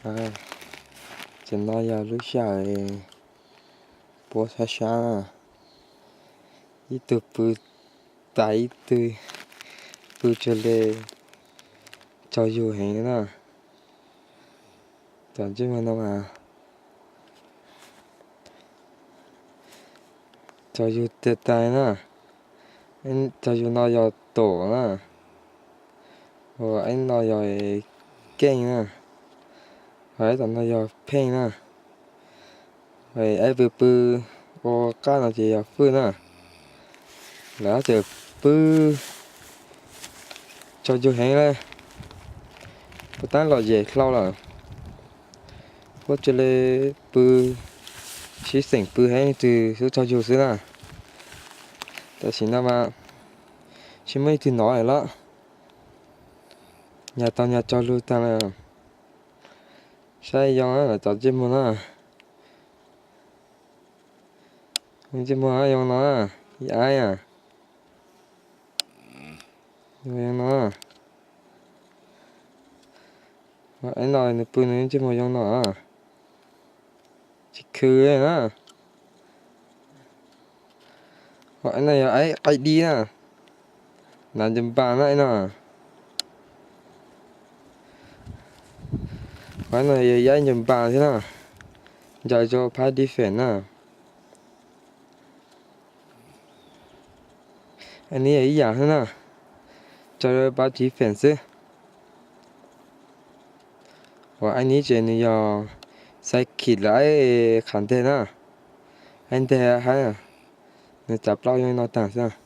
Ces no yog lub sij hawm puab sab sab na, ib tug pw tas ib tug pw tsuas le, tsaug zug heev na. Cov ntsej muag no mas tsaug zug tiag tiag na. Tsaug zug no yog tom na, ib no yog keej na, ho ib tom no yog pheej na. Ib pw pw ua qab no ces yog fwj na. Lawv tseem pw tsaug zug heev li, puas tab lom zem hlau lawm. Puab tsuas le pw, sib xeem pw heev, leej twg xub tsaug zug xwb na. Tam sim no mas tsis muaj leej twg nov lawm, nyas tau nyas tsaug lug tag lawm. Saib yoo cov ntsej muag na, ntsej muag yoo no, ib aib, yoo no, aib no nws pw nws ntsej muag yoo no, tsis khwv na. Ho aib no yog aib qaib dib na, hnav ncaws npas na aib no. Ho aib no yog ib aib ncaws npas thiab na, ncaws rau phab defense na. Aib no yog ib yam xwb na, rau phab defense xwb. Ho aib no ces nws yog psychic los aib qhav nteg na, aib nteg hab, nws tsav plaub zoo no tag xwb.